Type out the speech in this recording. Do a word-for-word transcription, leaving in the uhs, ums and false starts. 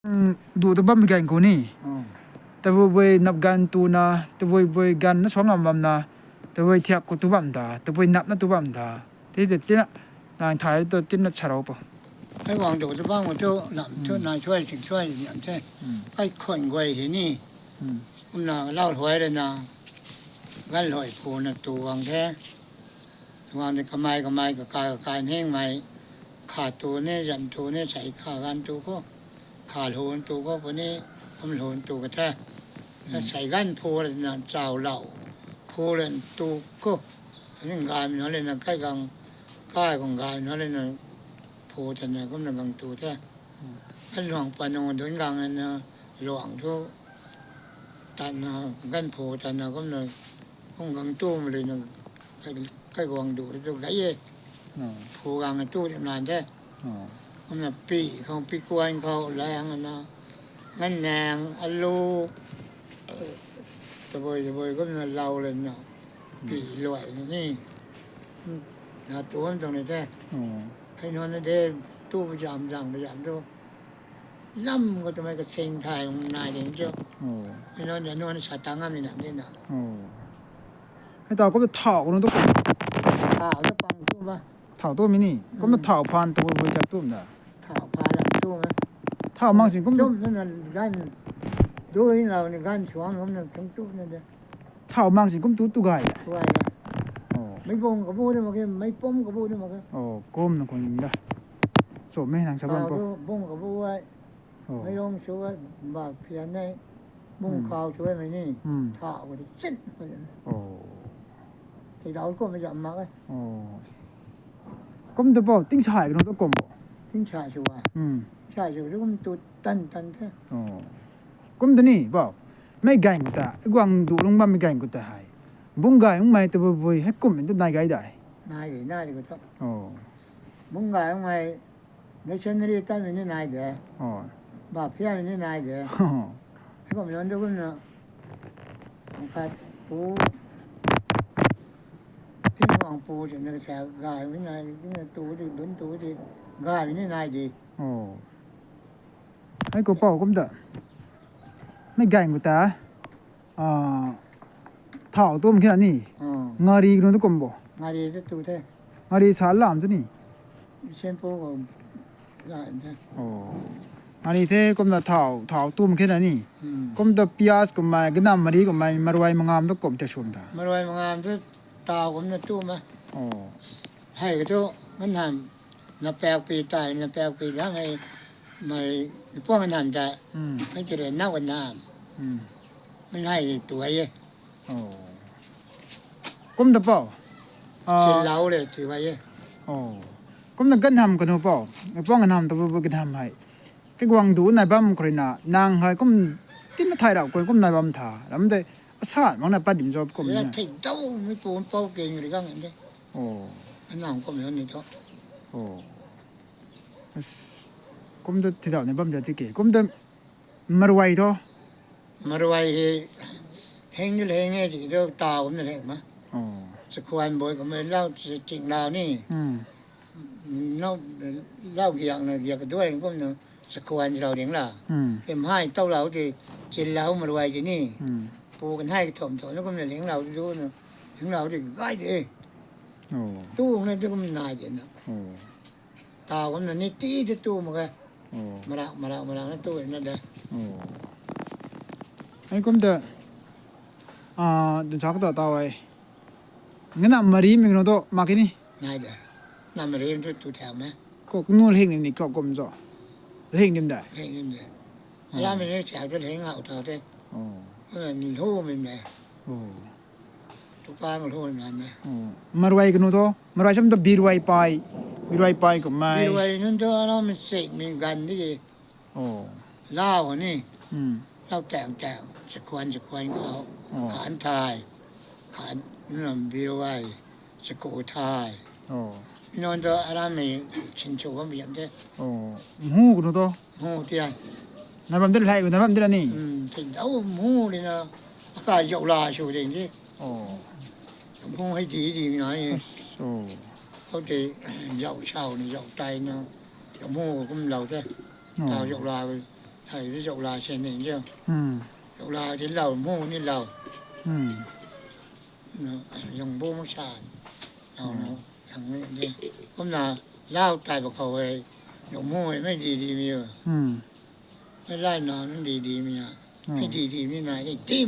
Duh tu bammei ganv khou ni. Tabui bui nap ganv tu na, tabui bui ganv na suang ngam bam na, tabui thiak khou tu bam da, tabui nap na tu bam da. Ti te tina, nang thay tu tina charou po. Ai wang duh tu bam tu lam tu nai suai sing suai niam the. Ai khon guay hi ni. Kumna lau huai le na, gan loi phu na tu wang the. Tuang de kamei kamei kakai kakai ningmei, kha tu ni, zan tu ni, sei kha gan tu khou, kha lun tu khou puni, kum lun tu ka the. Na sei gan phu le na chau lau, phu le tu khou, ning gaymei na le na kai gang, kai gang gaymei na le na phu ta na kum na gang tu the. Kan luang pa nung dun gang na luang thu, tan na gan phu tan na kum na, kum gang tu ma le na, kai guang du tu gay e. Phu gang tu di nan the. Kum na pi khou, pi kuan khou lang na, ngan nang, alu, tabui tabui kum na lau le na, pi luai na ni. Na tu an tuang ni the. Hei nunc na de, tu pajam zang pajam tu. Lam khou twmei kasing thay nai ding cho. Hei nunc na nunc sa tang ngam ni nam ni na. Hei ta kum thau nunc tu kum. Thau tu pang tu ba. Thau tu mi ni. Kum na thau phan tu bui ta tu na. Thau phan lam tu ma. Thau mang sing kum tu. Tum na na gan. Du hei lau ni gan suang kum na tum tu na de. Thau mang sing kum tu tu gay. Tu gay na. Mei bung kabu ni mak ke, mei pum kabu ni mak ke. Kum na kum da. So mei nang sa bam po. Bung kabu ai. Mei long su ai, ba phian nei. Bung khau su ai mei ni. Thau ko di chin. Ti dau kum mei zam mak ai. Kum tu po, ting sai kanu tu kum po. Ting sai su ai. Sai su tu kum tu tan tan the. Kum tu ni po. Mei gaeng khou ta, guang du lung bam mei gaeng khou ta hei. Bung gaeng mei tabui bui hei kum tu nai gay dai. Nai de, nai de ko thu. Bung gaeng mei missionary ta mei ni nai de. Ba phian mei ni nai de. Hei kum yon tu kum na. Khat pu. Tingwang pu si na sa gay mei nai, kum na tu di, dun tu di, gay mei ni nai de. Hei kou pou kum ta. Mei gaeng khou ta. Thau tum khe na ni. Ngari kanu tu kum bo. Ngari tu tu the. Ngari sa lam tu ni. Shampoo ko la the. Ngari the kum na thau, thau tum khe na ni. Kum ta pias kummei, ganam mari kummei, maruai mangam tu kum te sum ta. Maruai mangam tu tau kum na tu ma. Hei ka tu, ganam, na pak pi tai, na pak pi da mei, mei, puang ganam ta. Mei tire nau ganam. Mei hei tu ai e. Kum ta pou. Chin lau le tu ai e. Kum na ganam kanu pou. Puang ganam ta bu bu ganam hei. Kei guang du nai bam khou rui na, nang hei kum tin na thay rau khou kum nai bam tha. Ram de, asan mang na pat dim zop kum na. Thei dau mei pu pou keng ri gang de. Anang kum yon ni thu. Kum ta thei dau ni bam de ti ke. Kum ta maruai thu. Maruai hei, heng ni heng e ti thu tau kum na heng ma. Sakhuan boi kummei lau, ching lau ni. Nau, lau giak na giak kaduai kum na sakhuan rau ding la. Em hei tau lau ti, chin lau maruai ti ni. Pu kan hei kathom thom na kum na ling lau ti du na. Ling lau ti gay de. Tu na ti kum nai de na. Tau kum na ni ti ti tu mak e. Marak, marak, marak na tu na de. Hei kum ta, dun sa ka ta tau ai. Nganam mari mei kanu tu mak ke ni. Nai de. Nam mari tu tu thau me. Kou kanu lhing ni kou kum zo. Lhing dim da. Lhing dim de. Alam mei ni chau tu lhing hau thau te. Ni lhu mei me. Tu ka lhu mei me. Maruai kanu tu. Maruai sam tu biruai pai. Biruai pai kummei. Biruai nunc tu alam mei sek mei gan di. Lau ni. Lau tang tang. Sakhuan sakhuan khou. Khan thai. Khan nunc biruai. Sakhu thai. Nunc tu alam mei chin chu bam biam the. Mhu kanu tu. Mhu ti ai. Na bam de lai, na bam de la ni. Thei dau mhu di na. Aka zau la su ding di. Mhu hei di di na e. Khou te zau sau ni zau tai na. Mhu kum lau the. Tau zau la. Hei zauc la se ni de. Zauc la de lau mu ni lau. Zang bu mak sa. Lau nu. Zang ni de. Kumna lau tai ba khou hei. Zang mu hei mei di di mi. Mei lai na nunc di di mi a. Mei di di mi nai ni ti